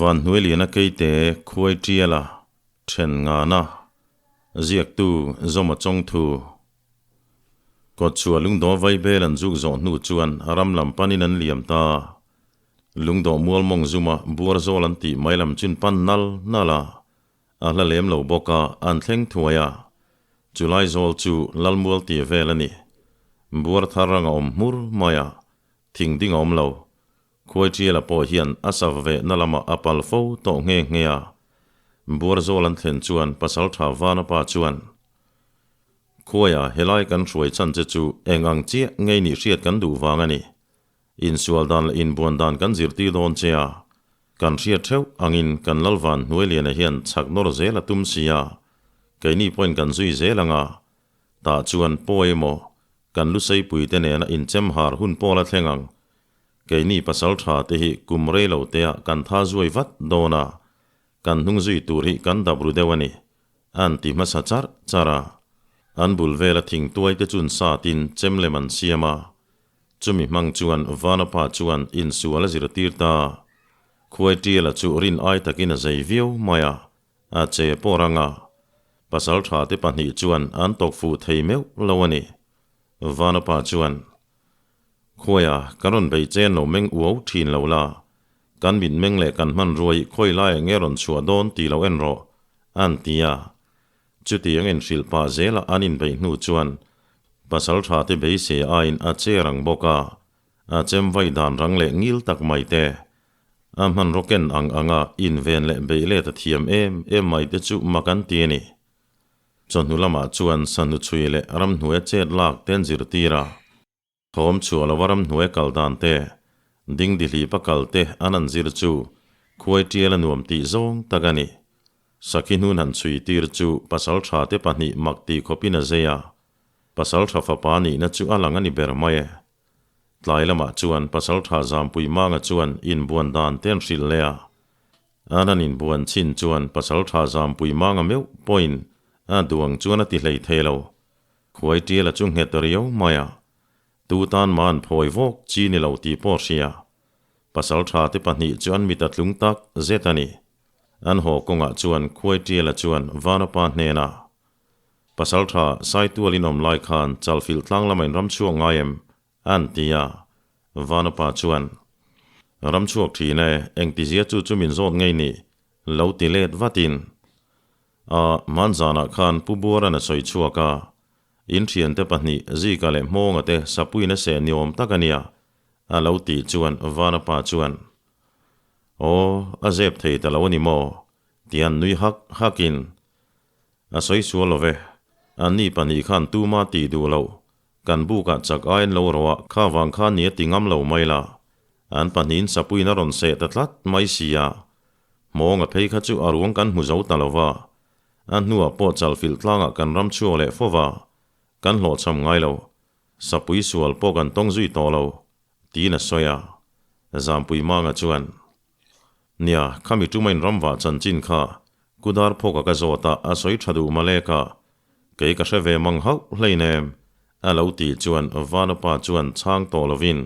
Vanhnuailiana Keite Khuai Tiala Then Ngana Ziaktu Zawma Chawngthu Kawtchhuah lungdaw vaibel an zuk zawh hnu chuan ram lam panin an liam ta. Lungdaw mual mawng zuma buar zawl an tih mai lam chun pan nal nal a, a hla lem lo bawk a, an thleng thuai a. Chulai zawl chu Lalmual tia vel a ni. Buar thar rang a awm hmur mai a, thing ding a awm lo. Khuaitiala pawh hian a sa ve na lamah a pal fo tawh nghe nghe a. Buar zawl an thlen chuan Pasaltha Vanapa chuan, Khuaia helai kan hruai chhan che chu eng ang chiah ngei nih hriat kan duh vang a ni. Insual dan leh inbuan dan kan zirtir dawn che a, kan hriat theuh angin kan Lalvan Hnuailiana hian chhak nawr zel a tum si a, keini pawhin kan zui zel ang a, tah chuan pawi emaw kan luseipui te nena inchem har hun pawl a thleng ang. Keini pasal tha te hi kum rei lo te ah kan tha zuai vat dawn a, kan hnung zui tur hi kan dap ru deuh a ni, an ti hmasa charh charh a. An bul vela thingtuai te chun satin chem lem an siam a, Chumi hmang chuan Vanapa chuan insual a zirtir ta. Khuaitiala chu rin ai takin a zei viau mai a, a che pawh rang a. Pasaltha te pahnih chuan an tawk fuh thei meuh lo a ni. Vanapa chuan, Khuaia, kan rawn bei chen lo meng uau thin lo la, kan mitmeng leh kan hmanrua hi khawi laiah nge rawn chhuah dawn ti lo en rawh, an ti a. Chutiang inhrilh pah zela an inbeih hnu chuan Pasalṭha te beisei aiin a che rang bawk a, a chem vai dan rang leh ngil tak mai te, a hmanraw ken ang anga inven leh beih let a thiam em em mai te chu mak an ti a ni. Chawhnu lamah chuan sahnu chhui leh ramhnuaia chet lak te an zirtir a. Thawm chhuah lova ramhnuai kal dan te, dingdihlipa kal te an han zir chu khuai tial a nuam tih zawng tak a ni. Sakhi hnun han chhui tir chu pasaltha te pahnih mak tih khawpin a zei a, pasaltha fapa nihna chu a lang a ni ber mai e. Tlai lamah chuan pasaltha Zampui Manga chuan inbuan dan te an hrilh leh a. An han inbuan chin chuan pasaltha Zampui Manga meuh pawhin a duang chuan a ti hlei thei lo. Khuai tiala chu nghet riau mai a, tu tan mah an phawi vawk chi ni lo tih pawh hria. Pasal tha te pahnih chu an mit a tlung tak zet a ni. An haw kawngah chuan Khuai tiala chuan Vanapa hnenah, Pasal tha Saitual in awm lai khan Chalfilh tlang lama in ram chhuak ngai em? An ti a. Vanapa chuan, Ram chhuak thin e, engtizia chu chu min zawt ngei ni? Lo ti let vatin. A, hmanzanah khan Pu Buaran a sawi chhuak a, in thiante pahnih Zika leh Hmawnga te sapuiin a seh ni awm tak a nia, a lo tih chuan Vanapa chuan, Aw, a zep thei ta lo a ni maw? tian nui hak hakin, A sawi sual lo ve, anni pahnih khan tuma tih duh loh, kan bukah chak aiin lo rawh a, kha vang khan ni a ti ngam lo mai la, an pahnihin sapuiin a rawn seh ta tlat mai si a, Hmawnga phei kha chu a ruang kan hmu zo ta lo va, a hnuah pawh chalfilh tlangah kan ram chhuak leh fo va, kan hlawhchham ngai lo, sapui sual pawh kan tawng zui tawh lo, tiin a sawi a. Zampui Manga chuan, Nia, khami tumain ramvah chanchin kha Kudar phawka ka zawt a, a sawi tha duh malek a, kei ka hre ve mang hauh hleinem, a lo tih chuan Vanapa chuan chhang tawh lovin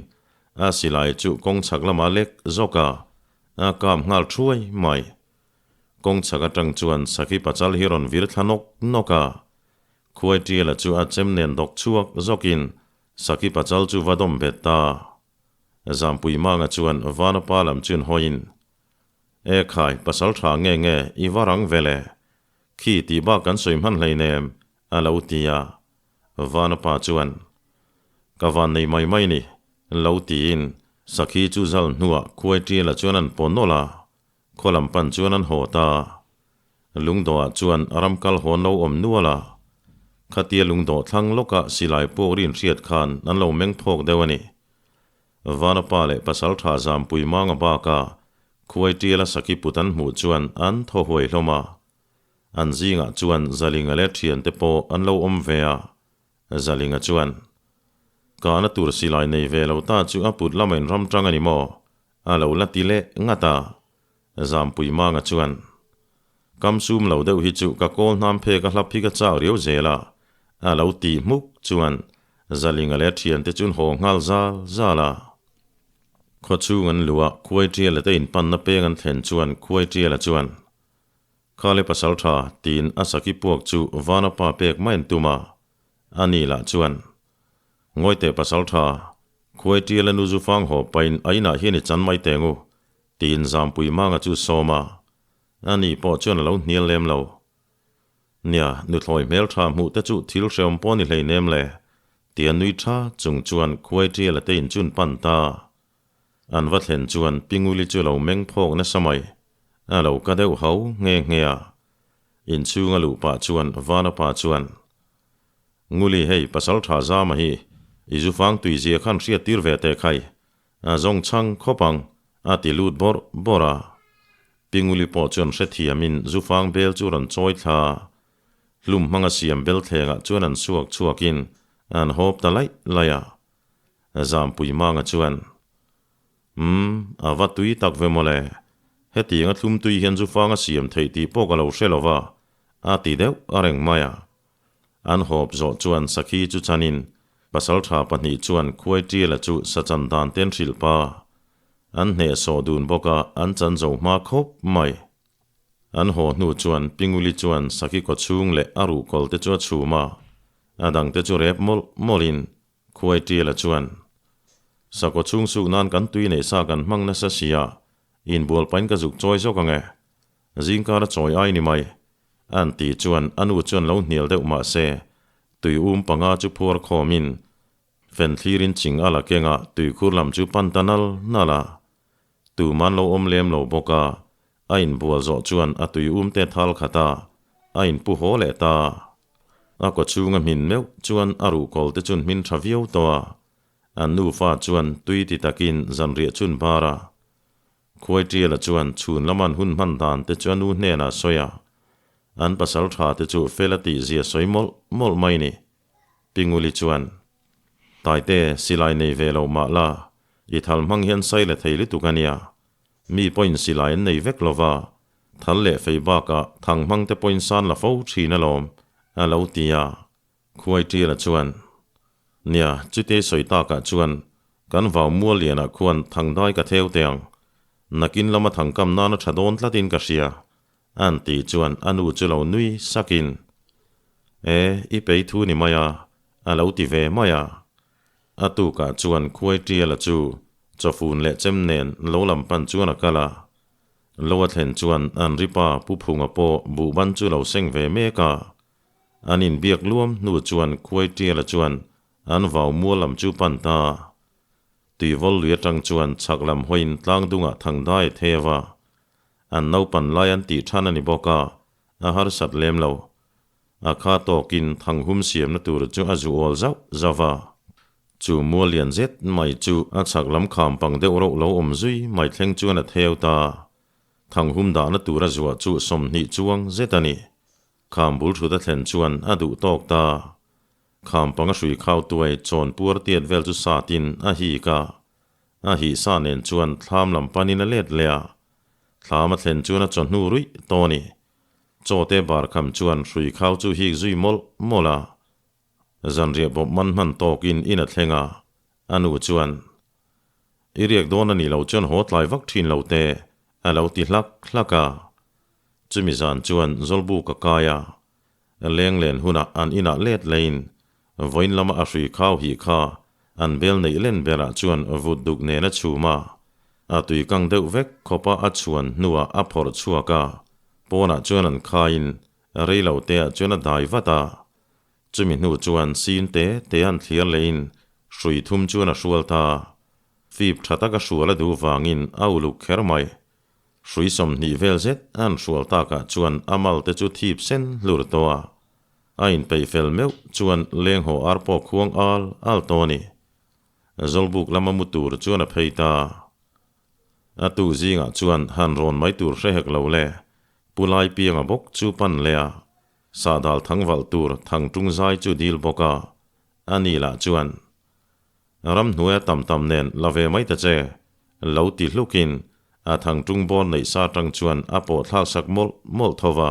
a silai chu kawng chhak lamah lek zawk a, A kap nghal thuai mai. Kawng chhak atang chuan Sakhi pachal hi rawn vir thla nawk nawk a. Khuai Tiala chu a chem nen dawk chhuak zawkin Sakhi pachal chu va dawm bet ta. Zampui Manga chuan Vanapa lam chun hawiin, E khai, pasal tha nge nge i va rang ve le? Khi tih bak kan sawi hman hleinem, a lo ti a. Vanapa chuan, Ka van nei mai mai ni, lo tiin Sakhi chu zal hnuah khuai tiala chuan an paw nawlh a, khaw lam pan chuan an haw ta. Lungdawhah chuan ram kal hawn lo awm nual a, khatia lungdawh thlang lawka silai puak rin hriat khan an lo meng phawk deuh a ni. Vanapa leh Pasaltha Zampui Manga baka khuai tiala Sakhi put an hmuh chuan an thaw huai hlawm a, an zingah chuan Zalinga leh thiante pawh an lo awm ve a. Zalinga chuan, Kahna tur silai nei ve lo ta chu a put lamain ram tang a ni maw? A lo la ti leh ngat a. Zampui Manga chuan, Kam sum lo deuh hi chu ka kawl hnam phek a hlap hi ka chak riau zel a, a lo ti hmuk chuan Zalinga leh a thiante chuan haw nghal zal zal a. Khawchhung an luh a, Khuaitiala te inpanna peng an thlen chuan Khuaitiala chuan, Khale pasaltha, tiin a saki puak chu Vana pa pek mai an tum a, ani lah chuan, Ngawi teh pasaltha, Khuaitiala nu zu fang haw pahin a inah hian i chan mai teng u, tiin Zampui Manga chu sawm a, ani pawh chuan a lo hnial lem lo. Nia, nuthlawi hmeltha hmuh te chu thil hrehawm pawh ni hleinem le, tia nui tha chung chuan Khuaitiala te in chun pan ta. An va thlen chuan Pinguli chu lo meng phawk nasa mai, a lo ka deuh hau nghe nghe a. Inchhung a luh pah chuan Vana pa chuan, Nguli hei pasal tha zama hi, i zu fang tui zia khan hriat tir ve teh khai, a zawng chhang khawp ang, a ti lut bawrh bawrh a. Pinguli pawh chuan hrethiamin zufang bel chu rawn chawi thla a, hlum hmanga siam bel thlengah chuan an suak chhuakin an hawp ta laih laih a. Zampui Manga chuan, Umm, a va tui tak ve mawle. Hetianga thlum tui hian zufang a siam theih tih pawh ka lo hre lo va, a ti deuh a reng mai a. An hawp zawh chuan sakhi chu chanin pasaltha pahnih chuan Khuaitiala chu sachan dan ten hrilh pa. An hnehsawh dun bawk a, an chan zo hma khawp mai. An haw hnu chuan Pinguli chuan sakhi kaw chhung leh a ruhkawl te chu a chhum a, a dang te chu rep mawlh mawlhin Khuaitiala chuan, Sakhaw chhung suk nan kan tui neih sa kan hmang nasa si a, inbual pahin ka zuk chawi zawk ang e. Zingkara chawi ai ni mai. An ti chuan a nu chuan lo hnial deuh mah se, tui um panga chu phuar khawmin fen thlirin ching a la keng a, tuikhur lam chu pan ta nal nal a. Tuman lo awm lem lo bawk a, a inbual zawh chuan a tui um te thal khat a, a inpu haw leh ta. A kaw chhunga hmin meuh chuan a ruhkawl te chun hmin tha viau tawh a, an nufa chuan tui ti takin zanriah chun bar a. Khuaitiala chuan chhun lama an hun hman dan te chu a nu hnenah a sawi a, an pasal tha te chu fel a tih zia sawi mawlh mawlh mai ni. Pinguli chuan, Taite, silai nei ve lo mah la, i thal hmang hian sai la thei lutuk a nia. Mi pawhin silai an nei vek lo va, thal leh fei bakah thang hmang te pawhin san la fo thin alawm, a lo ti a. Khuaitiala chuan, Nia, chutei sawi takah chuan kan vau mual lianah khuan thangdai ka theu teh ang. Nakin lama thangkam nana tha dawn tlatin ka hria, an ti chuan a nu chu lo nui sakin, E, i pei thu ni mai a, a lo ti ve mai a. A tukah chuan Khuaitiala chu chawfun leh chem nen lo lam pan chuan a kal a. Lo a thlen chuan an ripa Pu Phunga pawh buhban chu lo seng ve mek a. An inbiak luam hnu chuan Khuaitiala chuan an vau mual lam chu pan ta. Tuivawl lui atang chuan chhak lam hawiin tlang dungah thangdai a theu a. An naupan lai an tih than a ni bawk a, a harsat lem lo. A kha tawkin thanghum siamna tur chu a zu awl zauh zauh a. Chu mual lian zet mai chu a chhak lam kham pang deuh reuh lo awm zui mai thleng chuan a theu ta. Thanghum dahna tur a zuah chu 20 chuang zet a ni. Kham bul thut a thlen chuan a duh tawk ta. Kham pang a hrui khau tuai chawn puar tiat vel chu satin a hik a. A hih sa nen chuan thlam lam panin a let leh a. Thlam a thlen chuan a chawhnu ruih tawh a ni. Chaw te bar kham chuan hrui khau chu hik zui mawlh mawlh a. Zanriah bawp man hman tawkin in a thleng a, a nu chuan, I riak dawn a nih loh chuan haw tlai vak thin lo te, a lo ti hlak hlak a. Chumi zan chuan Zawlbu ka kai a, leng len hunah an inah let lein vawiin lama a hrui khau hih kha an bel neih len berah chuan vut duk nen a chhum a, a tui kang deuh vek khawpa a chhuan hnuah a phawrh chhuak a, pawnah chuan an khaiin rei lo teah chuan a dai vat a. Chumi hnu chuan sin te te an thlir lehin hrui thum chuan a hrual ta. Fip tha taka hrual a duh vangin a uluk kher mai. Hrui 20 vel zet an hrual takah chuan a mal te chu thip sen hlur tawh a. A inpeih fel meuh chuan leng haw ar pawh khuang al al tawh a ni. Zawlbuk lama mu tur chuan a phei ta. A tu zingah chuan han rawn mai tur hre hek lo le, Pu Laipianga bawk chu pan leh a, Sahdal thangvalh tur thangtung zai chu dil bawk a, a ni lah chuan, Ramhnuaia tam tam nen la ve mai ta che, lo ti hlukin a thangtung bawr neih sa tang chuan a pawh thlak sak mawlh mawlh tho va.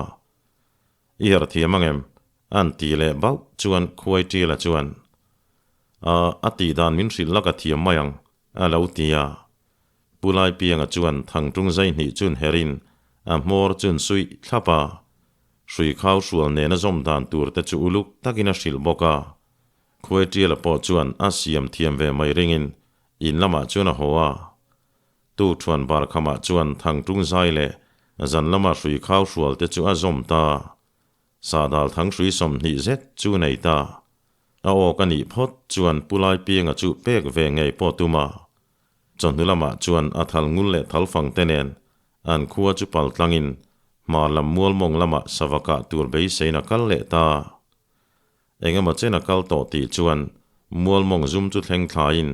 I herh thiam ang em? An ti leh bauh chuan Khuaitila chuan, A, a tih dan min hrilh la ka thiam mai ang, a lo ti a. Pu Laipianga chuan thangṭung zai hnih chun herin a hmawr chun suih thlap a. Hrui khau hrual nena zawm dan tur te chu uluk takin a hrilh bawk a. Khuaitiala pawh chuan a siam thiam ve mai ringin in lamah chuan a haw a. Tu thuan bar khamah chuan thangṭung zai leh zan lama hrui khau hrual te chu a zawm ta. Sahdal thang hrui 20 zet chu nei ta. A awk a nih phawt chuan Pu Laipianga chu pek ve ngei pawh tum a. Chawhnu lamah chuan a thal ngul leh thal fang te nen an khua chu pal tlangin hmar lam mual mawng lamah sava kah tur beisein a kal leh ta. Engemaw chen a kal tawh tih chuan mual mawng zum chu thleng thlaiin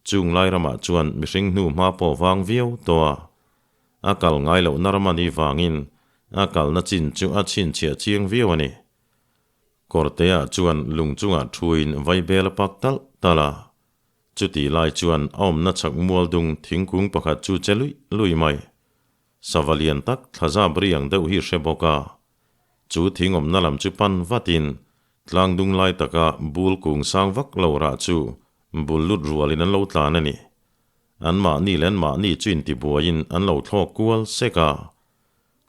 chung lai ramah chuan mihring hnu hma pawh vang viau tawh a. A kal ngai lohna ram a nih vangin a kalna chin chu a chhinchhiah chiang viau a ni. Kawrtea chuan lung chungah thuin vaibel a pak talh talh a. Chutih lai chuan a awmna chhak mual dung thingkung pakhat chu che luih luih mai. Sava lian tak thlazap ri ang deuh hi hre bawk a. Chu thing awmna lam chu pan vatin tlang dung lai taka bul kung sang vak lo rah chu bul lut rualin an lo tlan a ni. An mahni leh an mahni chu intibuaiin an lo thlawk kual sek a.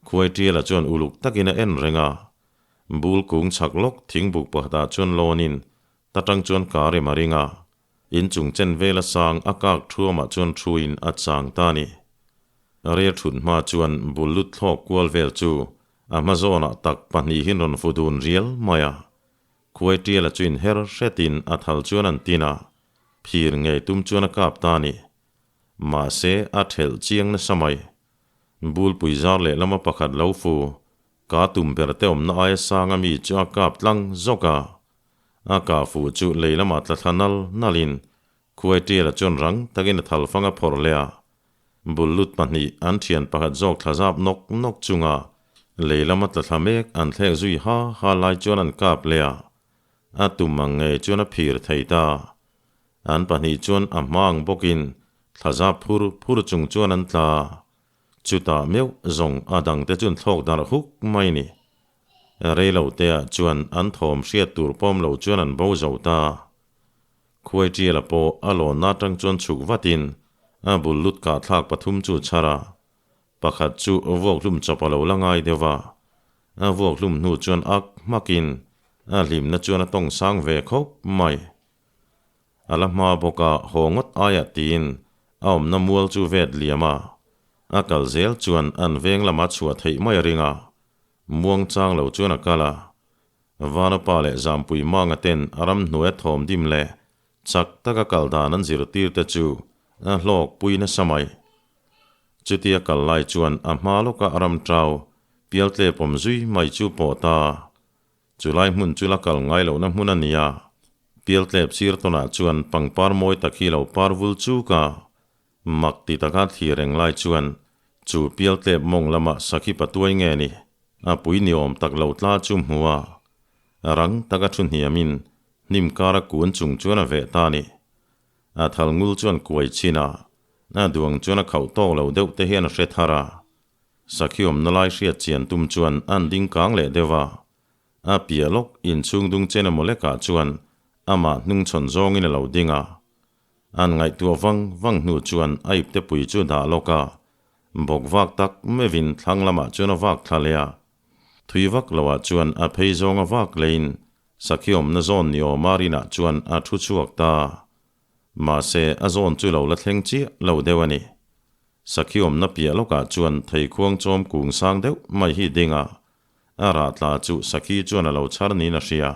Khuaitiala chuan uluk takin a en reng a. Bul kung chhak lawk thingbuk pakhatah chuan lawnin ta tang chuan ka rem a ring a. In chung chen vela sang a kak thuamah chuan thuin a chang ta a ni. Rel thut hma chuan bul lut thlawk kual vel chu a hma zawnah tak pahnihin rawn fu dun rial mai a. Khuai tiala chu inher hretin a thal chuan an tin a, phir ngei tum chuan a kap ta a ni. Mahse a thelh chiang nasa mai. Bulpui zar lehlama pakhat lo fu, ka tum ber te awmna aia sang ami chu a kap tlang zawk a. A kah fuh chu lei lamah tla thla nal nalin khuai tiala chuan rang takin a thal fang a phawrh leh a. Bul lut pahnih an thian pakhat zawk thla zap nawk nawk chunga lei lama tla thla mek an thlek zui ha ha lai chuan an kap leh a. A tum ang ngei chuan a phir thei ta. An pahnih chuan a hma ang bawkin thla zap phur phur chung chuan an tla. Chutah meuh zawng a dangte chuan thlawk darh huk mai ni. Rei lo teah chuan an thawm hriat tur pawm lo chuan an bo zo ta. Khuai tiala pawh a lawnna atang chuan chhuk vatin a bul lut kah thlak pathum chu chhar a. Pakhat chu vuak hlum chawp a lo la ngai deuh va. A vuak hlum hnu chuan ak hmakin a hlimna chuan a tawng sang ve khawp mai. A la hma bawk a haw ngawt aiah tiin a awmna mual chu vet liam a. A kal zel chuan an veng lama chhuah theih mai a ring a. Muang chang lo chuan a kal a. Vanapa leh Zampui Manga ten a ramhnuai a thawm dim leh chak taka kal dan an zirtir te chu a hlawk pui nasa mai. Chutia kal lai chuan a hma lawka a ram tau pialtle pawm zui mai chu pawh ta. Chulai hmun chu la kal ngai lohna hmun a ni a. Pialtlep sir tawnah chuan pangpar mawi tak hi lo par vul chuk a. Mak ti taka thlir reng lai chuan chu pialtlep mawng lama sakhi patuai nge ni a pui ni awm tak lo tla chu hmu a, rang taka thu hniamin hnim kara kun chung chuan a veh ta ni. A thal ngul chuan kuai chin a, a duang chuan a khauh tawk lo deuh te hian a hre thar a. Sakhi awmna lai hriat chian tum chuan an ding kang leh deuh a, a piah lawk inchhung dung chen emaw lekah chuan amah hnungchhawn zawngin a lo ding a. An ngaihtuah vang vang hnu chuan a ipte pui chu dah lawk a, bawk vak tak meuhin thlang lamah chuan a vak thla leh a. Thui vak loah chuan a phei zawnga vak leiin sakhi awmna zawn ni awma rinah chuan a thu chhuak ta. Mahse, a zawn chu lo la thleng chiah lo deuh a ni. Sakhi awmna piah lawkah chuan theikhuang chawm kung sang deuh mai hi ding a, a rah tla chu sakhi chuan a lo chhar niin a hria.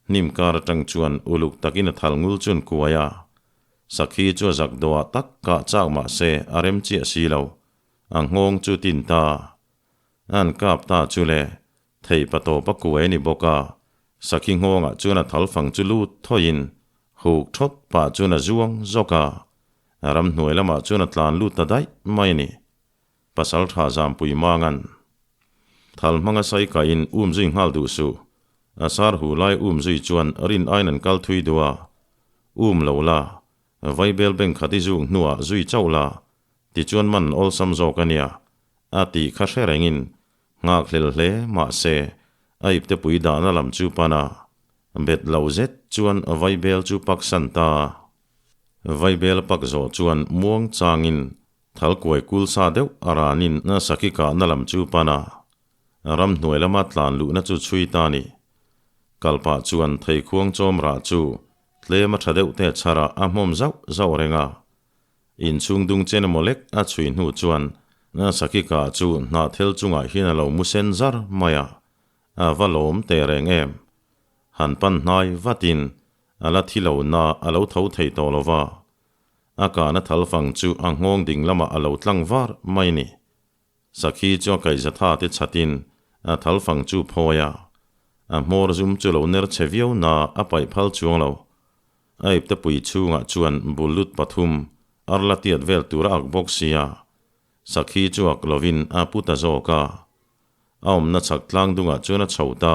Hnim kar atang chuan uluk takin a thal ngul chuan kuai a. Sakhi chu a zak dawhah tak kah chak mah se a rem chiah si lo. A nghawng chu tin ta. An kap ta chu le, thei pa tawp a kuai a ni bawk a. Sakhi nghawngah chuan a thal fang chu lut thawiin huk thawt pah chuan a zuang zawk a. Ramhnuai lamah chuan a tlan lut ta daih mai a ni. Pasal tha Zampui Mangan thal hmanga sai kaiin um zui nghal duh suh. A sar hu lai um zui chuan rin aiin an kal thui duh a. Um lo la, vaibel beng khat i zuk hnuah zui chauh la, tichuan man awlsam zawk a nia, a tih kha hre rengin nghak hlel hle mahse a ipte pui dahna lam chu pan a, bet lo zet chuan vaibel chu paksan ta. Vaibel pak zawh chuan muang changin. Thal kuai kul sa deuh a ranin sakhi kahna lam chu pan a, ramhnuai lama tlan luhna chu chhui ta a ni. Kalpah chuan theikhuang chawm rah chu tlem a tha deuh te chhar a, a hmawm zauh zauh reng a. Inchhung dung chen emaw lek a chhui hnu chuan sakhi kah chu hnahthel chungah hian a lo mu sen zar mai a, a va lawm teh reng em. Han pan hnai vatin a la thi lo na a lo tho thei tawh lo va. A kahna thal fang chu a nghawng ding lamah a lo tlang var mai ni. Sakhi chu a kaihza tha te chhatin a thal fang chu phawi a. A hmawr zum chu lo ner chhe viau na a paih phal chuang lo. A ipte pui chhungah chuan bullut pathum ar la tiat vel tur a ak bawk sia. Sakhi chu ak lovin a pu ta zawk a. A awmna chhak tlang dungah chuan a chho ta.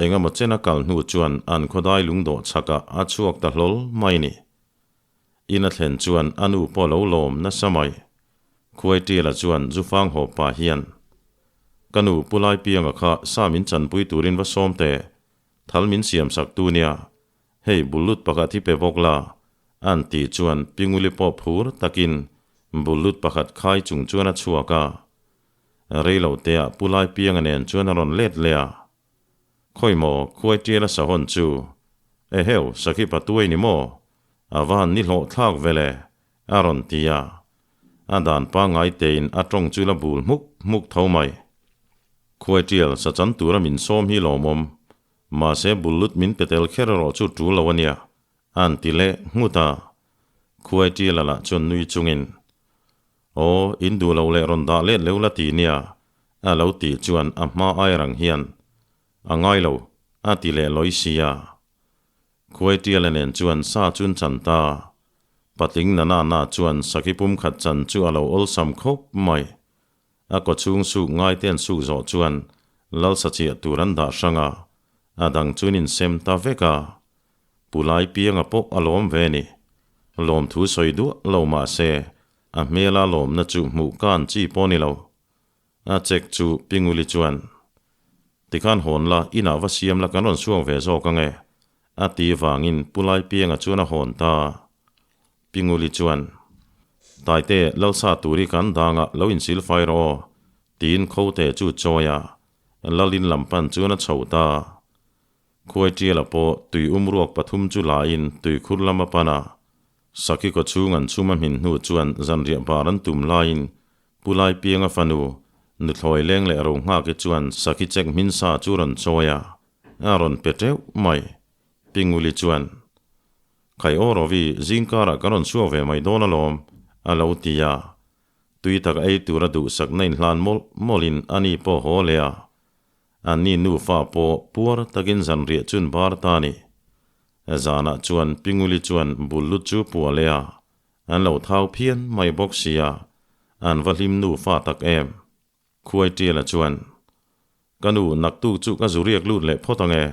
Engemaw chen a kal hnu chuan an khawdai lungdawh chhakah a chhuak ta hlawl mai ni. In a thlen chuan a nu pawh lo lawm nasa mai. Khuaitiala chuan Zufang haw pa hian, Ka nu Pu Laipianga kha sa min chanpui turin va sawm teh, thal min siam sak tu nia, hei bullut pakhat hi pe bawk la, an tih chuan Pinguli pawh phur takin bullut pakhat khai chung chuan a chhuak a. Reilo teah Pu Laipianga nen chuan a rawn let leh a. Khawi maw, Khuaitiala sahawn chu? Eheu, sakhi patuai ni maw? A va han ni hlawh thlak ve le, a rawn ti a. A dan pangngai tein a tawng chu la bul hmuk hmuk tho mai. Khuaitial sa chan tura min sawm hi lawmawm, mahse bullut min pe tel kher erawh chu tul lo a nia, a'n ti leh nghut a. Khuaitiala lah chuan nui chungin, Aw, in duh lo leh rawn dah let leu la ti nia, a lo tih chuan a hma ai rang hian, A ngai lo, a ti leh lawi sia. Khuaitiala nen chuan sa chun chan ta. Patling na na na chuan sakhi pum khat chan chu a lo awlsam khawp mai. A kawchhung suk ngai te an suk zawh chuan lal sachiah tur an dah hrang a, a dang chuan insem ta vek a. Pu Lai Pianga pawh a lawm ve ni. Lawmthu sawi duah lo mah se, a hmela lawmna chu hmuh kan chi pawh ni lo. A check chu Pinguli chuan, Tikhan hawn la, inah va siam la kan rawn suak ve zawk ang e, a ti vangin Pu Lai Pianga chuan a hawn ta. Pinguli chuan, Taite, Lalsa turi kan dangah lo insil fai rawh aw, tiin Khote chu chawi a, Lalin lam pan chuan a chho ta. Khuaitiala pawh tui umruak pathum chu lain tuikhur lam a pan a, Sakhi kawchhung an chhum a hmin hnu chuan zanriah bar an tum laiin Pu Laipianga fanu nuthlawi leng leh ro nghaki chuan Sakhi chek hmin sa chu rawn chawi a, a rawn pe teuh mai. Pinguli chuan, Khai aw Rovi, zingkarah ka rawn chhuak ve mai dawn alawm, a lo ti a. Tui tak ei tura duhsakna inhlan mawlh mawlhin ani pawh haw leh a. Anni nufa pawh puar takin zanriah chun bar ta a ni. Zanah chuan Pinguli chuan bullut chu pua leh a, an lo thau phian mai bawk sia, an va hlim nufa tak em. Khuaitiala chuan, Ka nu, naktuk chu ka zu riak lut leh phawt ang e.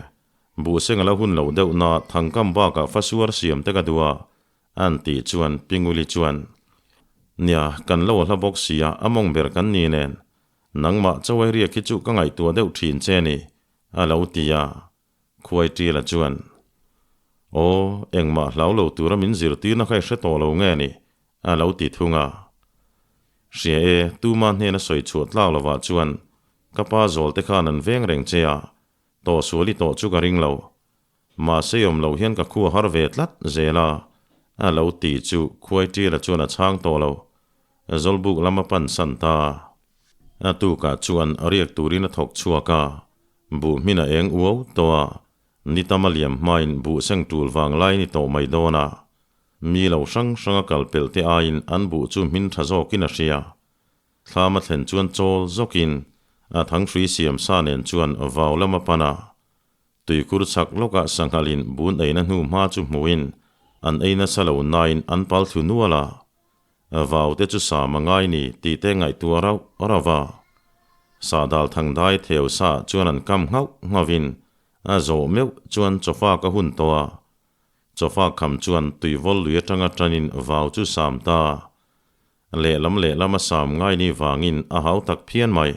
Buhseng a la hun lo deuh na thangkam bakah fasuar siam te ka duh a, an tih chuan Pinguli chuan, Nia, kan lo a hla bawk sia, a mawng ber kan ni nen. Nangmah chawei riak hi chu ka ngaihtuah deuh thin che ni, a lo ti a. Khuaitiala chuan, Aw, engmah hlau lo tura min zirtirna kha i hre tawh lo nge ni? a lo ti thung a. Hria e, tuma hnena sawi chhuah tlak lovah chuan ka pa zawl te khan an veng reng che a, tawhsual i tawh chu ka ring lo. Mahse i awm loh hian ka khu a har ve tlat zel a, a lo ti chu Khuaitiala chuan a chhang tawh lo. Zawlbuk lam a pan san ta. A tukah chuan riak turin a thawk chhuak a, buh hmin a eng uau tawh a, ni tam a liam hmain buh seng tul vang lai ni tawh mai dawn a. Mi lo hrang hrang a kal pelh te aiin an buh chu hmin tha zawkin a hria. Thlam a thlen chuan chawl zawkin a thanghrui siam sa nen chuan vau lam a pan a. Tuikhur chhak lawkah sanghalin bun eina hnu hma chu hmuhin an ei nasa lo nain an pal thlu nual a. Vau te chu sa ma ngai ni tih te ngaihtuah rauh rauh a. Sahdal thangdai theu sa chuan an kam nghauh nghauhin a zawh meuh chuan chawfa ka hun tawh a. Chawfa kham chuan tuivawl lui atanga tanin vau chu sam ta. Lehlam lehlam a sam ngai ni vangin a hau tak phian mai.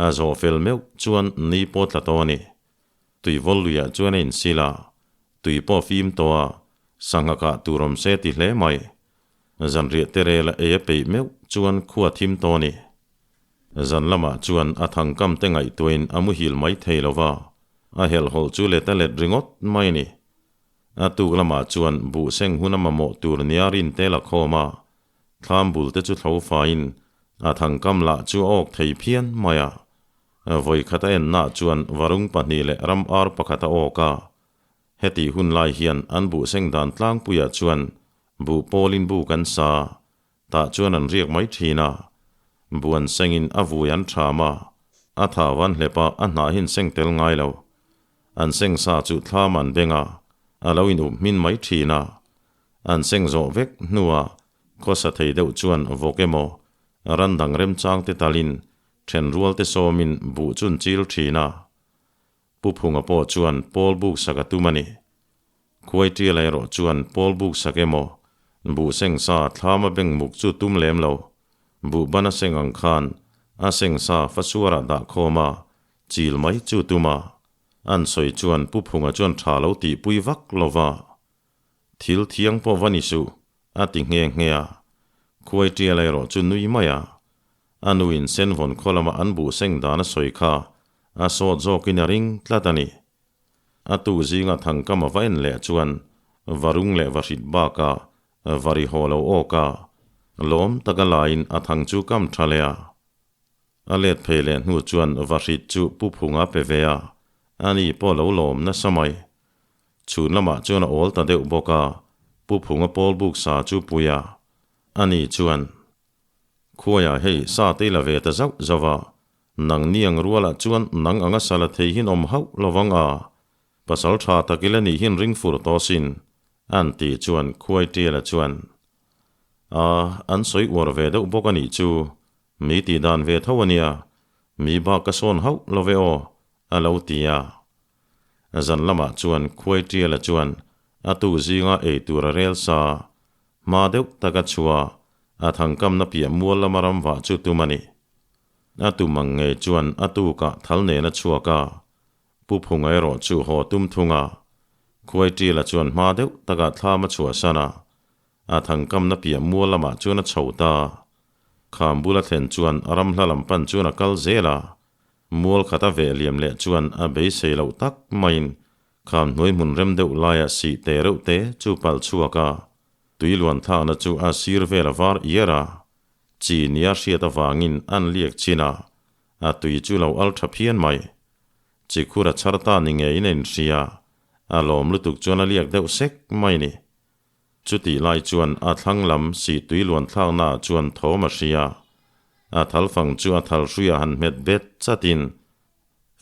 A zawh fel meuh chuan ni pawh tla tawh a ni. Tuivawl luiah chuan a insil a, tui pawh fim tawh a, sangha kah tur awm se ti hle mai. Zanriah te rela ei a peih meuh chuan khua thim tawh a ni. Zan lamah chuan a thangkam te ngaihtuahin a muhil mai thei lo va, a helhhawlh chu let a let ringawt mai a ni. A tuk lamah chuan buh seng hun a mamawh tur nia rin te la khawm a, thlam bul te chu thlo faiin a thangkam lah chu a awk thei phian mai a. Vawi khat a ennaah chuan varung pahnih leh ram ar pakhat a awk a. Hetih hun lai hian an buh seng dan tlangpuiah chuan buh pawlin bu kan sa Tah chuan an riak mai thin a, buan sengin a vui an tham a, a thau an hlep a, a hnah hin seng tel ngai lo. An seng sa chu thlam an beng a, a lo in up hmin mai thin a. An seng zawh vek hnuah khawsa thei deuh chuan vawk emaw, ran dang remchang te talin then rual te sawmin buh chun chil thin a. Pu Phunga pawh chuan pawl buk sak a tum a ni. Khuai Tiala erawh chuan pawl buk sak emaw, buh seng sa thlama beng muk chu tum lem lo. Buh ban a seng ang khan a seng sa fasuarah dah khawm a, chil mai chu tum a. An sawi chuan Pu Phunga chuan tha lo tihpui vak lo va. Thil thiang pawh va ni suh, a ti nghe nghe a. Khuai Tiala erawh chu nui mai a. A nuin Senvawn khaw lama an buh seng dan a sawi kha a sawt zawkin a ring tlat a ni. A tu zinga thangkam a va en leh chuan varung leh vahrit bakah vari haw lo awk a, lawm taka laiin a thang chu kam tha leh a. A let phei leh hnu chuan vahrit chu Pu Phunga pe ve a, ani pawh lo lawm nasa mai. Chhun lamah chuan a awl ta deuh bawk a, Pu Phunga pawl buk sa chu pui a, ani chuan, Khuaiah hei sa te i la ve ta zauh zauh a, nang ni ang rualah chuan nang anga sa la thei hin awm hauh lo vang a, pasal tha tak ila nih hin ring fur tawh sin, an ti chuan Khuai Tiala chuan, A, an sawi uar ve deuh bawk a nih chu, mi tih dan ve tho a nia, mi bak ka sawn hauh lo ve aw, a lo ti a. Zan lamah chuan Khuai Tiala chuan a tu zinga ei tur a rel sa, Hma deuh taka chhuah a thangkamna piah mual lama ram vah chu tum a ni. A tum ang ngei chuan a tukah thal nen a chhuak a, Pu Phunga erawh chu haw tum thung a. Khuai Tila chuan hma deuh takah thlam a chhuahsan a, a thangkamna piah mual lamah chuan a chho ta. Kham bula thlen chuan a ram hla lam pan chuan a kal zel a, mual khat a veh liam leh chuan a beisei loh tak maiin Kham hnuai hmun rem deuh laia sih te reuh te chu palh chhuak a, tui luan thlakna chu a sir vel a var iar a, chi nia hriat avangin an liak chin a, a tui chu lo al tha phian mai. Chi khur a chhar ta ni ngeiin a inhria, a lawm lutuk chuan a liak deuh sek mai ni. Chutih lai chuan a thlang lam sih tui luan thlakna ah chuan thawm a hria, a thal fang chu a thal hruiah han hmet bet chatin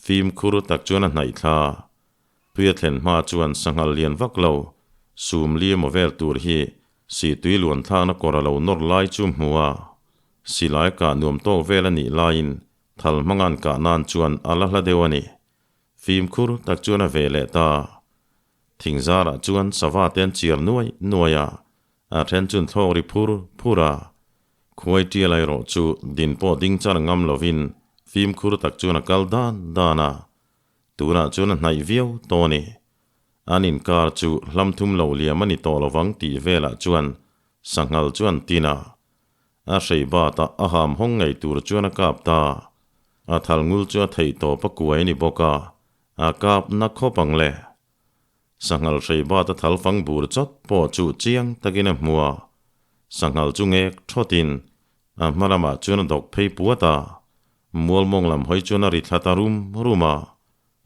Fimkhur tak chuan a hnaih thla. Tui a thlen hma chuan sanghal lian vak lo, sum li emaw vel tur hi sihtui luan thlakna kawr a lo nawr lai chu hmu a. Silai kah nuam tawk vel a nih laiin thal hmanga'n kah nan chuan a la hla deuh a ni. Fimkhur tak chuan a ve leh ta. Thingzarah chuan sava te an chiar nuai nuai a, A then chun thlawk ri phur phur a, khuai tial erawh chu din pawh ding char ngam lovin fimkhur tak chuan a kal dan dan a, tunah chuan a hnaih viau tawh a ni. An inkar chu hlam thum lo liam a ni tawh lovang tih velah chuan sanghal chuan tin a, a hrei batah a ham hawng ngei tur chuan a kap ta. A thal ngul chu a theih tawp a kuai a ni bawk a, a kap na khawp ang le. Sanghal hrei bat a thal fang bur chawt pawh chu chiang takin a hmu a, sanghal chu ngek thawtin a hma lamah chuan a dawk phei puat a, mual mawng lam hawi chuan a ri thla ta rum rum a,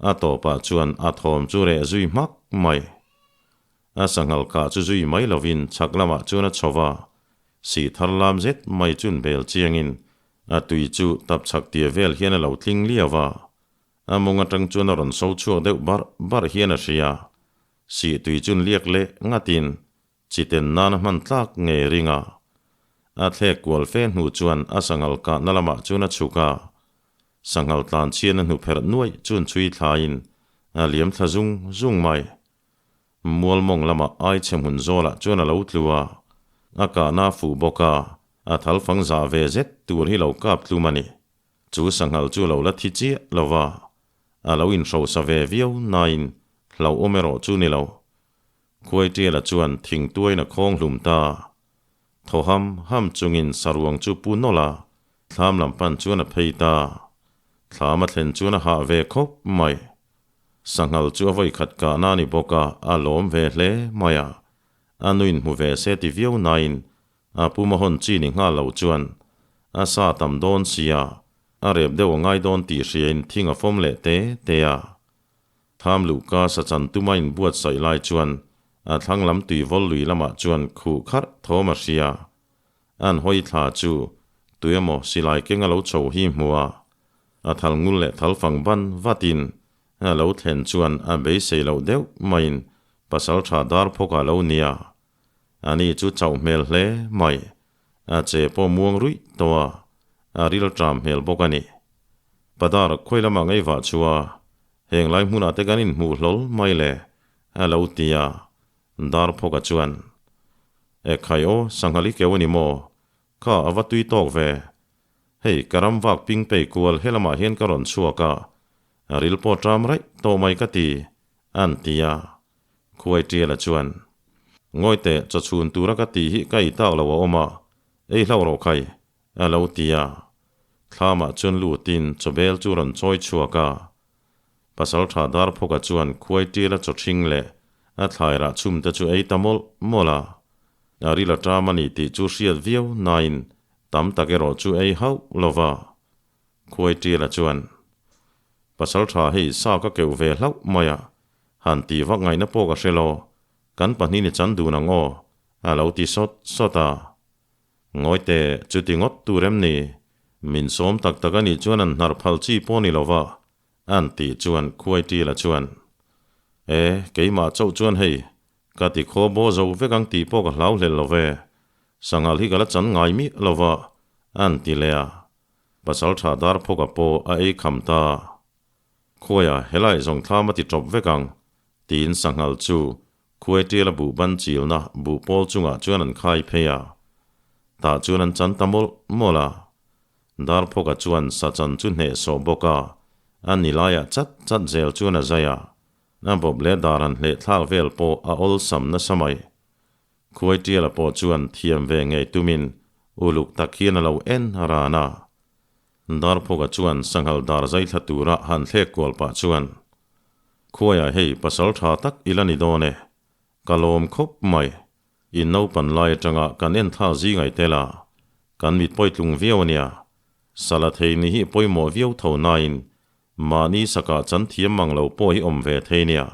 a tawpah chuan a thawm chu reh zui hmak mai. A sanghal kah chu zui mai lovin chhak lamah chuan a chho va, sih thar lam zet mai chun bel chiangin a tui chu tap chhak tia vel hian a lo tling liau a, A mawng atang chuan a rawn so chhuak deuh barh barh hian a hria. Sih tui chun liak leh ngatin chi ten nan a hman tlak ngei ring a. A thlek kual fe hnu chuan a sanghal kahna lamah chuan a chhuk a. Sanghal tlan chhian a hnu pherh nuaih chun chhui thlaiin a liam thla zung zung mai. Mual mawng lamah ai chhe hmun zawlah chuan a lo tlu a. A kahna a fuh bawk a, a thal fang zah ve zet tur hi lo kap tlum a ni. Chu sanghal chu lo la thi chiah lo va, a lo inhrosa ve viau nain hlauhawm erawh chu ni lo. Khuaitiala chuan thingtuain a khawng hlum ta. Thaw ham ham chungin saruang chu pu nawlh a, thlam lam pan chuan a phei ta. Thlam a thlen chuan a hah ve khawp mai. Sanghal chu a vawi khat kahna a ni bawk a, a lawm ve hle mai a. A nuin hmu ve se ti viau nain a pum a hawn chi ni nghal lo chuan a sa tam dawn sia, a rep deuh a ngai dawn tih hriain thing a fawm leh te te a. Tham luhka sa chan tuma inbuatsaih lai chuan a thlang lam tui vawl lui lamah chuan khuh kharh thawm a hria. An hawi thla chu tui emaw silai keng a lo chho hi hmu a, a thal ngul leh thal fang ban vatin a lo thlen chuan a beisei loh deuh maiin pasal tha dar phawk a lo nia. Ani chu chauh hmel hle mai, a che pawh muang ruih tawh a, a ril ṭam hmel bawk a ni. Padar khawi lamah ngaihvah chu a, heng lai hmunah te kan inhmuh hlawl mai le, a lo ti a, dar phawka chuan, E khai aw, sanghal i keu a ni maw? Kha a va tui tawk ve. Hei, ka ram vak ping pei kual helamah hian ka rawn chhuak a, a ril pawh ṭam raih tawh mai ka ti, a'n ti a. Khuai Ṭiala chuan, Ngawi teh, chaw chhun tura ka tih hi ka ei tak lo a awm a, ei hlauh rawh khai, a lo ti a. Thlamah chuan lutin chawbel chu rawn chawi chhuak a. Pasalṭha Darphawka chuan Khuai Ṭiala chaw ṭhing leh a thlai rah chhum te chu ei ta mawlh mawlh a. A ril a ṭam a ni tih chu hriat viau nain tam tak erawh chu ei hauh lo va. Khuai Ṭiala chuan, Pasalṭha hei sa ka keuh ve hlauh mai a, Han tih vak ngaihna pawh ka hre lo, kan pahnih ni chan dun ang aw, a lo ti sawt sawt a. Ngawi teh, chuti ngawt tur em ni? Min sawm tak tak a nih chuan an hnar phal chi pawh ni lo va, an tih chuan khuai tila chuan, E, keimah chauh chuan hei, ka ti khaw baw zo vek ang tih pawh ka hlau hlel lo ve, sanghal hi ka la chan ngai miah lo va, an ti leh a. Pasalṭha Darphawka pawh a ei kham ta. Khuaia helai zawng thlam a ti ṭawp vek ang, tiin sanghal chu khuai ṭiala buh ban chilna buh pawl chungah chuan an khai phei a. Tah chuan an chan ta mawlh mawlh a. Darphawka chuan sa chan chu hneh sawh bawk a, a ni laiah chat chat zel chuan a zai a. A bawp leh dar han hleh thlak vel pawh a awlsam nasa mai. Khuai ṭiala pawh chuan thiam ve ngei tumin uluk tak hian a lo en ran a. Darphawka chuan sanghal dar zai thla tura han thlek kual pah chuan, Khuaiah hei pasal tha tak i la ni dawn e, ka lawm khawp mai. In naupan lai atanga kan en thla zingai tel a, kan mit pawitlung viau a nia. Sala thei ni hi pawimawh viau tho nain mahni sakah chan thiam mang lo pawh hi awm ve thei nia,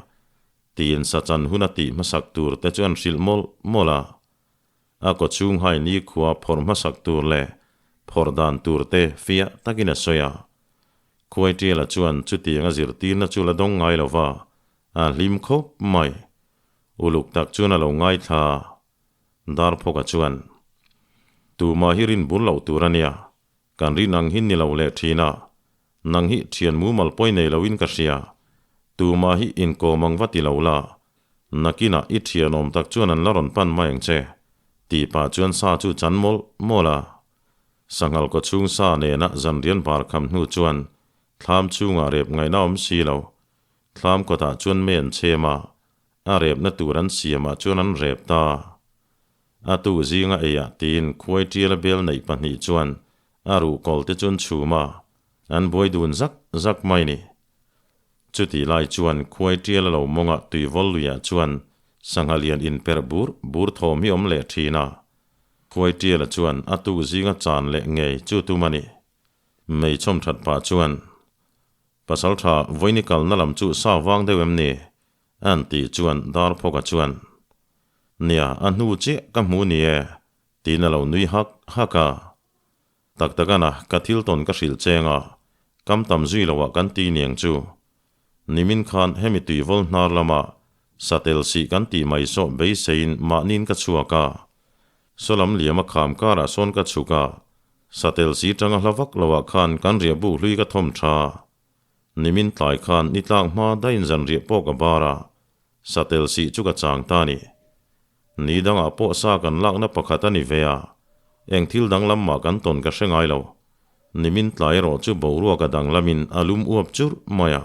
tiin sa chan hun a tih hmasak tur te chu an hrilh mawlh mawlh a. A kaw chhung hai nikhua phawrh hmasak tur leh phawrh dan tur te fiah takin a sawi a. Khuai Ṭiala chuan chutiang a zirtirna chu la dawng ngai lo va, a hlim khawp mai. Uluk tak chuan a lo ngaithla a. Darphawka chuan, Tumah hi rin bur loh tur a nia, kan rin ang hi ni lo leh ṭhin a, nang hi ṭhian mumal pawi nei loin ka hria, tumah hi inkawm ang va ti lo la, Nakinah i thianawm tak chuan an la rawn pan mai ang che, tih pah chuan sa chu chan mawlh mawlh a. Sanghal kaw chhung sa nena zanrian bar kham hnu chuan thlam chhungah rep ngaihna awm si lo. Thlam kawtah chuan mei an chhem a, a repna tur an siamah chuan an rep ta. A tu zinga eiah tiin khuai tiala bel neih pahnih chuan a ruhkawl te chu an chhum a, an buai dun zak zak mai ni. Chutih lai chuan khuai tial a lo mawng a tuivawl luiah chuan sangha lian inperh bur bur thawm hi awm leh thin a. Khuai tiala chuan a tuk zinga chan leh ngei chu tum a ni. Mei chhawm that pah chuan, Pasal tha vawiini kalna lam chu sa vang deuh em ni? An tih chuan Darphawka chuan, Nia, a hnu chiah ka hmu ni e, tiin a lo nui hak hak a. Tak tak ana, ka thil tawn ka hrilh cheng a, kam tam zui lo ah kan ti niang chu. Nimin khan hemi tuivawl hnar lama satel sih kan tih mai sawh beiseiin mahniin ka chhuak a. Sawlam liam a kham karah sawn ka chhuk a, satel si tanga hla vak lo ah khan kan riah buk hlui ka thawm tha. Nimin tlai khan ni tlak hma daiin zan riah pawh ka bar a, satel sih chu ka chang ta ni. Ni dangah pawh sa kan lakna pakhat a ni ve a, eng thil danglam mah kan tawn ka hre ngai lo. Nimin tlai erawh chu boruak a danglamin a lum uap churh mai a,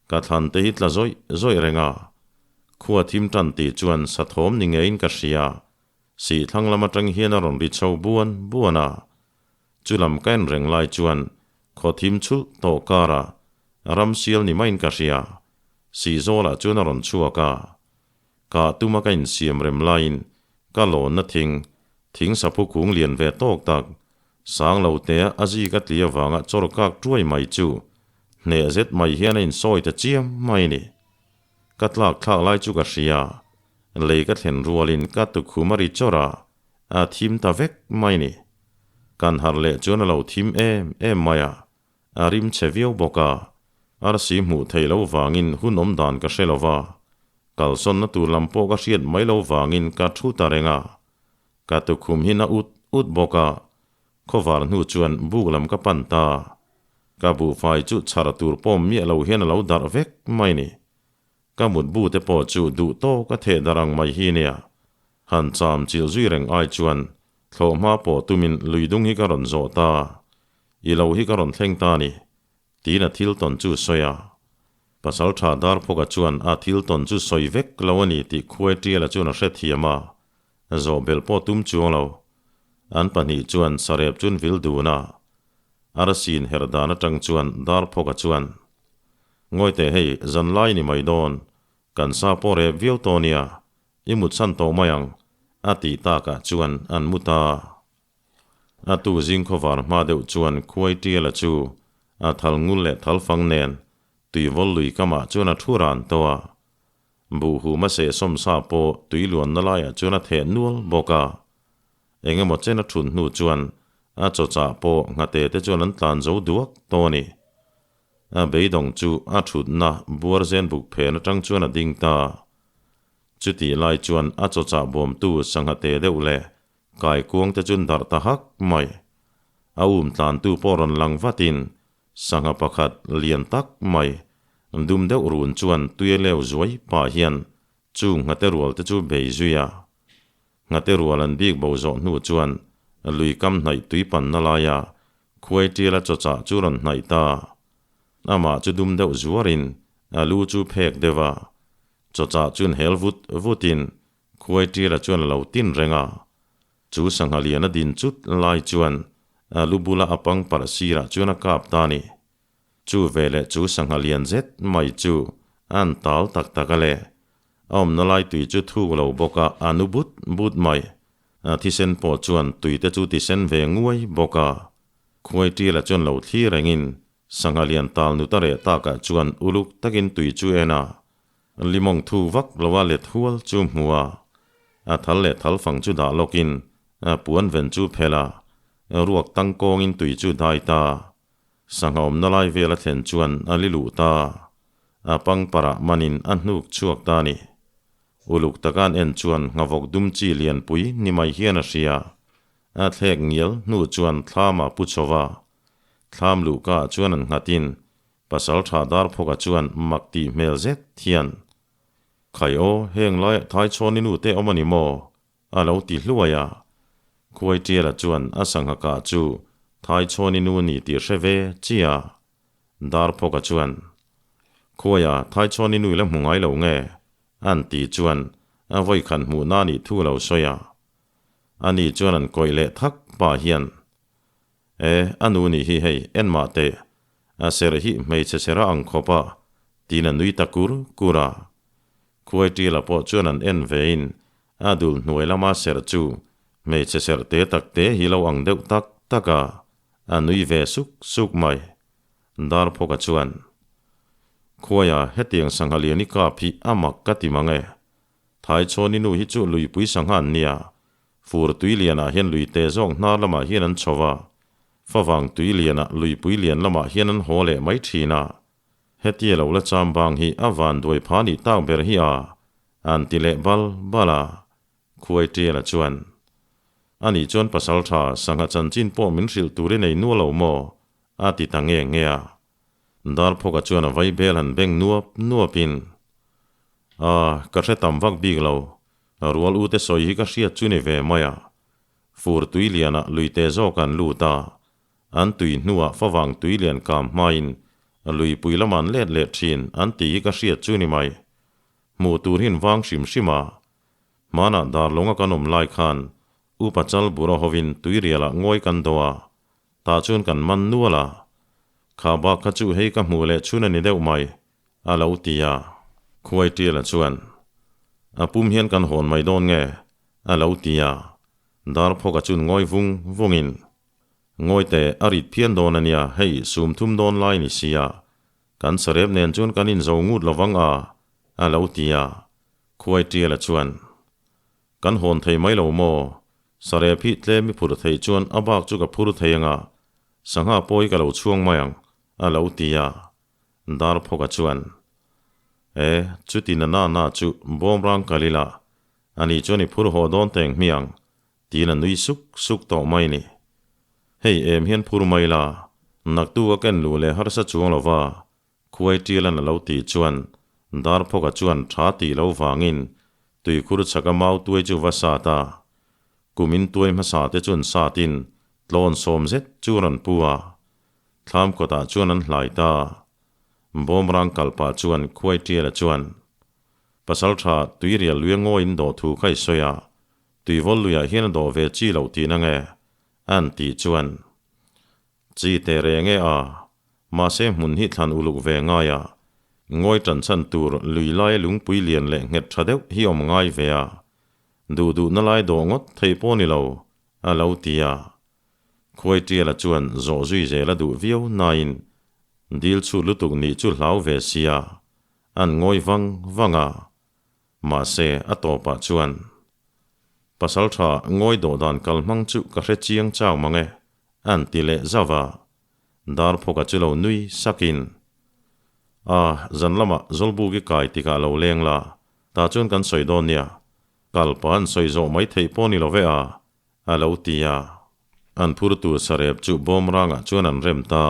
ka thlan te hi tla zawih zawih reng a. Khua thim tan tih chuan sa thawm ni ngeiin ka hria. Sih thlang lam atang hian a rawn ri chho buan buan a. Chu lam ka en reng lai chuan khaw thim chhulh tawh karah ram sial ni maiin ka hria. Sih zawlah chuan a rawn chhuak a. Ka tuma ka insiam rem laiin ka lawnna thing, thing saphu kung lian ve tawk tak, sang lo tea a zik a tli avanga chawr kak tuai mai chu hneh zet mai hian a insawi ta chiam mai ni. Ka tlak thlak lai chu ka hria, lei ka thlen rualin ka tukhum a ri chawr a, a thim ta vek mai ni. Kan harh leh chuan a lo thim em em mai a, A rim chhe viau bawk a, arsi hmuh theih loh vangin hun awm dan ka hre lo va, kalsawnna tur lam pawh ka hriat mai loh vangin ka thu ta reng a. Ka tukhum hi na ut ut bawk a, khawvar hnu chuan buk lam ka pan ta. Ka buhfai chu chhar tur pawm miah lo hian a lo darh vek mai ni. Ka mutbu te pawh chu duh tawk a theh darh ang mai hi nia. Han cham chilh zui reng ai chuan thlawh hma pawh tumin lui dung hi ka rawn zawh ta. I lo hi ka rawn thleng ta ni, tiin a thil tawn chu sawi a. Pasal tha Darphawka chuan a thil tawn chu sawi vek lo a ni tih Khuaitiala chuan a hrethiam a, zawhbelh pawh tum chuang lo. An pahnih chuan sarep chun vil dun a. Arsiin herh dan atang chuan Darphawka chuan, Ngawi teh hei, zan lai ni mai dawn, kan sa pawh rep viau tawh nia, i mutsan tawh mai ang, a tih takah chuan an mu ta. A tu zing khawvar hma deuh chuan khuai tiala chu a thal ngul leh thal fang nen tuivawl lui kamah chuan a thu ran tawh a. Buhhum a sehsawm sa pawh tui luanna laiah chuan a theh nual bawk a. Eng emaw chen a thun hnu chuan a chawchah pawh nghate te chuan an tlan zo duak tawh a ni. A beidawng chu a thutna buar zen buk phen atang chuan a ding ta. Chutih lai chuan a chawchah bawmtu sangha te deuh leh Kaikuang te chun darh ta hak mai. A um tlantu pawh rawn lang vatin sangha pakhat lian tak mai dum deuh run chuan tuia leu zuai pah hian chu nghate rual te chu bei zui a. Nghate rual an bik bo zawh hnu chuan lui kam hnaih tui panna laia khuai tiala chawchah chu rawn hnaih ta. Amah chu dum deuh zuarin a lu chu phek deuh a. Chawchah chun hel vut vutin Khuai Ṭiala chuan a lo tin reng a, chu sangha lian a din chut lai chuan a lu bula a pangparh sirah chuan a kap ta a ni. Chu veleh chu sangha lian zet mai chu an tal tak tak a le. A awmna lai tui chu thuk lo bawk a, a nu but but mai. A thisen pawh chuan tui te chu tisen ve nguai bawk a. Khuai Ṭiala chuan lo thli rengin sangha lian tal nuta reh takah chuan uluk takin tui chu en a, Limawng thu vak lo a let hual chu hmu a, a thal leh thal fang chu dah lawkin a puan ven chu phelh a, ruak tang kawngin tui chu dai ta. Sangha awmna lai vel a thlen chuan a li luh ta. A pangparah manin a hnuk chhuak ta a ni. Uluk taka an en chuan nghavawk dum chi lianpui ni mai hian a hria. A thlek ngial hnu chuan thlam a pu chho va. Thlam luhka ah chuan an nghatin Pasal tha Darphawka chuan mak tih hmel zet hian, Khai aw, heng laiah Thaichhawn i nute awm a ni maw? a lo ti hluai a. Khuai Tiala chuan a sangha kah chu Thaichhawn i nu a ni tih hre ve chia. Darphawka chuan, Khuaia, Thaichhawn i nu i la hmu ngai lo nge? an ti chuan a vawikhat hmuhna a nih thu a lo sawi a. Ani chuan an kawih leh thak pah hian, E, a nu nih hi hei, en mah teh. A serh hi hmeichhe sera ang khawp a, tiin a nui ta kur kur a. Khuai Tila pawh chuan an en vein a dul hnuai lama serh chu hmeichhe serh te tak te hi lo ang deuh tak tak a, a nui ve suk suk mai. Darphawka chuan, Khuaia, hetiang sangha lian i kap hi a mak ka ti mang e. Thaichhawni nu hi chu luipui sangha an nia, Fur tui lianah hian lui te zawk hnar lamah hian an chho va, favang tui lianah luipui lian lamah hian an haw leh mai thin a. Hetia lo la cham bang hi a van duai pha nih tak ber hi a, an ti leh bal bal a. Khuai Tiala chuan, Anih chuan pasal tha sangha chanchin pawh min hrilh tur i nei nual lo maw? a ti ta nge nge a. Darphawka chuan a vai bel han beng nuap nuapin, A, ka hre tam vak bik lo, A rual u te sawi hi ka hriat chu ni ve mai a. Fur tui lianah lui te zawk an lut a, an tui hnuah favang tui lian kam hmain luipui lamah an let leh thin an tih hi ka hriat chu ni mai. Hmuh tur hi an vang hrim hrim a. Hmanah Darlawnga kan awm lai khan Upa Chal Bura hovin tuirialah ngawi kan do a, tah chuan kan man nual a. Kha bak kha chu hei ka hmuh leh chhun a ni deuh mai, a lo ti a. Khuai Tiala chuan, A pum hian kan hawn mai dawn nge? a lo ti a. Darphawka chuan ngawi vung vungin, Ngawi teh, a rit phian dawn a nia, hei sum thum dawn lai ni sia, kan sarep nen chuan kan inzo ngut lo vang a, a lo ti a. Khuai Tiala chuan, Kan hawn thei mai lo maw? Sarep hi tlem i phur theih chuan a bak chu ka phur thei anga, sangha pawi ka lo chhuang mai ang, a lo ti a. Darphawka chuan, E, chuti na na na chu bawmrang kal ila, ani chuan i phur haw dawn teng hmiang, tiin a nui suk suk tawh mai ni. Hei em hian phur mai la, naktu ka ken luh leh harsa chuang lo va, Khuai Tialan a lo tih chuan Darphawka chuan tha tih lo vangin tuikhur chhaka mau tuai chu va sat a. Kumin tuai hmasa te chuan satin tlawn sawm zet chu rawn pu a. Thlam kawtah chuan an hlai ta. Bawmrang kal pah chuan Khuai Tiala chuan, Pasal tha tuirial lui a ngawiin dawh thu kha i sawi a, tuivawl luiah hian a dawh ve chi loh tih na nge? An tih chuan, Chi teh reng e a, mahse hmun hi thlan uluk ve ngai a, ngawi tan chhan tur lui laia lungpui lian leh nghet tha deuh hi awm ngai ve a, duh duhna lai dawh ngawt thei pawh ni lo, a lo ti a. Khuai Tiala chuan zawh zui zel a duh viau nain dil chhut lutuk nih chu hlau ve sia, an ngawi vang vang a. Mahse, a tawpah chuan Pasal tha ngawi dawh dan kal hmang chu ka hre chiang chau mang e, an ti leh zauh a. Darphawka chu lo nui sakin, A, zan lamah Zawlbuki kai tikah lo leng la, tah chuan kan sawi dawn nia, kal pa an sawi zawh mai theih pawh ni lo ve a, A lo ti a. An phurtu sarep chu bawmrangah chuan an rem ta.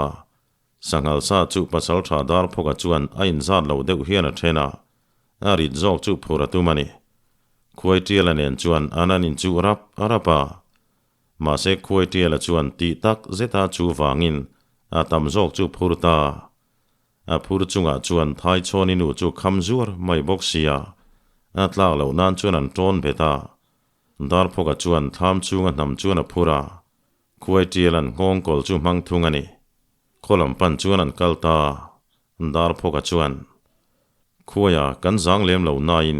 Sanghal sa chu pasaltha Darphawka chuan a inzat lo deuh hian a then a, a rit zawk chu phur a tum a ni. Khuaitiala nen chuan an an inchuh rap rap a. Mahse Khuaitiala chuan tih tak zeta chu vangin a tam zawk chu phur ta. A phur chungah chuan Thaichhawni nu chu kham zuar mai bawk sia, a tlak loh nan chuan an tawn bet a. Darphawka chuan thlam chunga hnam chuan a phur a, khuai tial an nghawng kawl chu hmang thung a ni. Khaw lam pan chuan an kal ta. Darphawka chuan, Khuaia kan zang lem lo nain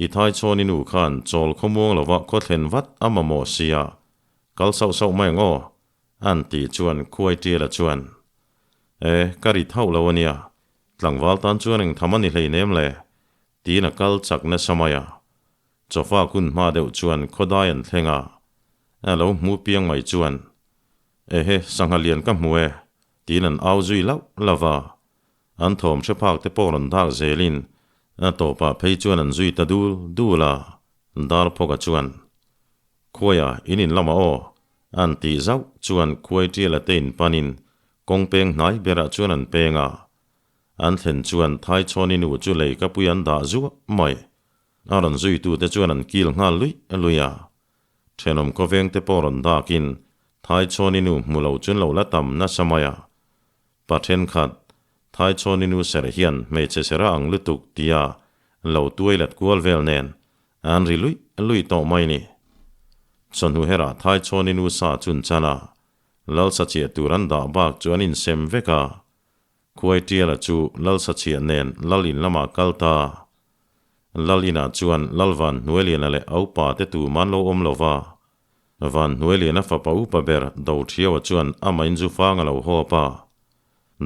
i Thaichhawni nu khan chawl khawmuang lova khaw thlen vat a mamawh sia, kal sauh sauh mai ang aw, an tih chuan khuai tiala chuan, E, ka ri thauh lo a nia, tlangval tan chuan engtham a ni hleinem le, tiin a kal chak nasa mai a. Chawfa kun hma deuh chuan khawdai an thleng a, a lo hmu piang mai chuan, Ehe, sangha lian ka hmu e, tiin an au zui lauh lauh a. An thawm hre phak te pawh rawn dak zelin a tawpah phei chuan an zui ta dul dul a, Darphawka chuan, Khuaia, in in lamah aw, an tih zauh chuan khuai tiala te in panin kawng peng hnai berah chuan an peng a. An thlen chuan Thaichhawni nu chu lei ka pui an dah zuah mai. A rawn zuitute chuan an kil nghal luih luih a. Thenawm khawvengte pawh rawn dakin Thaichhawni nu hmu lo chuan lo la tam nasa mai a. Pa thenkhat, Thaichhawni nu serh hian hmeichhe serh a ang lutuk tia lo tuai let kual vel nen an ri luih luih tawh mai ni. Chawhnu herah Thaichhawni nu sa chun chan a, Lalsa chiah tur an dah bak chu an insem vek a. Khuai Tiala chu Lalsa chiah nen Lal in lamah kal ta. Lal inah chuan Lal Van Hnuailiana leh a upa te tum an lo awm lo va. Van Hnuailiana fapa upa ber Dothiaua chuan amah in zu fang a lo hawp a.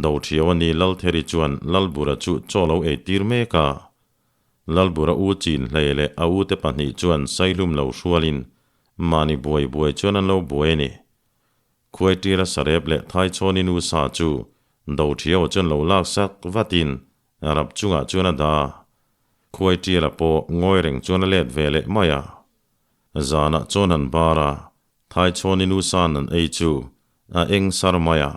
Dothiaua ni Laltheri chuan Lalbura chu chaw lo ei tir mek a. Lalbura u chin hlei leh a ute pahnih chuan Saihlum lo hrualin mahni buai buai chuan an lo buai a ni. Khuaitira sarep leh Thaichhawni nu sa chu Dothiaua chuan lo lak sak vatin Rap chungah chuan a dah a, khuai tiala pawh ngawi reng chuan a let ve leh mai a. Zanah chuan han bar a, Thaichhawni nu san an ei chu a eng sar mai a,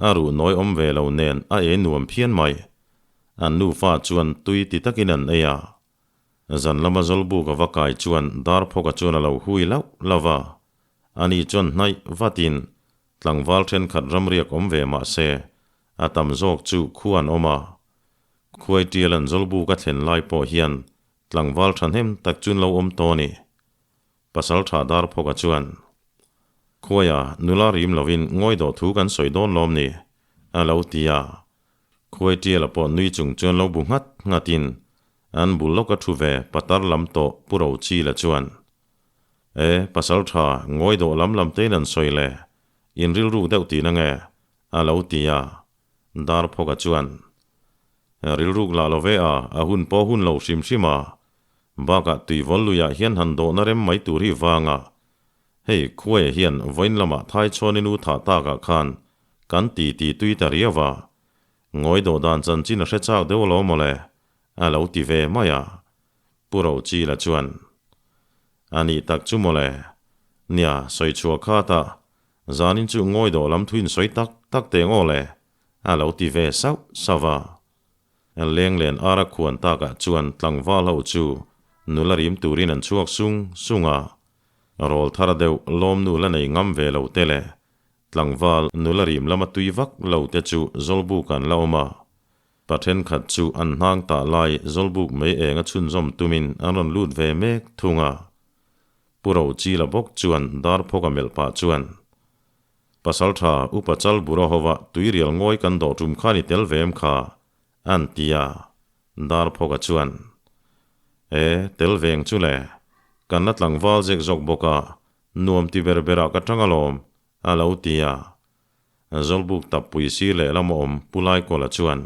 a ruh nawi awm ve lo nen a ei nuam phian mai. An nufa chuan tui ti takin an ei a. Zan lama Zawlbuk a va kai chuan Darphawka chuan a lo hui lauh lauh a, ani chuan hnaih vatin Tlangval thenkhat ramriak awm ve mah se, a tam zawk chu khu an awm a. Khuai tial an Zawlbuk a thlen lai pawh hian Tlangval thahnem tak chun lo awm tawh a ni. Pasaltha Darphawka chuan, Khuaia nula rim lovin ngawi dawh thu kan sawi dawn lawm ni? a lo ti a. Khuai Tiala pawh nui chung chuan lo bu nghat nghatin an bul lawka thu ve patar lam tawh Pu Rochila chuan, E, pasaltha ngawi dawh lam lam tein an sawi le, in rilruk deuh tihna nge? a lo ti a. Darphawka chuan, Rilruk lah lo ve a, a hun pawh hun lo hrim hrim a, Bakah tuivawl luiah hian han dawhna rem mai tur hi vanga hei khuaia hian vawiin lamah thai chhuanin u thah takah khan kan ti ti tui ta riau a, ngawi dawh dan chanchin a hre chak deuh alawm mawle, a lo ti ve mai a. Pu Rochila chuan, A nih tak chu mawle, nia sawi chhuah khat a, zanin chu ngawi dawh lam thuin sawi tak tak teng aw le, a lo ti ve sauh sauh a. Lenglen ara khuan takah chuan tlangval ho chu nula rim turin an chhuak sung sung a, rawl thar deuh lawmnu la nei ngam ve lo te leh tlangval nula rim lama tui vak lo te chu zawlbuk an la awm a. Pa thenkhat chu an hnang tah lai zawlbuk mei eng a chhunzawm tumin an rawn lut ve mek thung a. Pu Rochila bawk chuan Darphawka melh pah chuan, Pasaltha Upa Chal Bura hova tuirial ngawi kan dawh tum khan i tel ve em kha? an ti a, Darphawka chuan, E, tel veng chu le, kan la tlangval zek zawk bawk a, nuam ti ber berah ka tang alawm, a lo ti a. Zawlbuk tappui sir lehlam a awm Pu Laikawla chuan,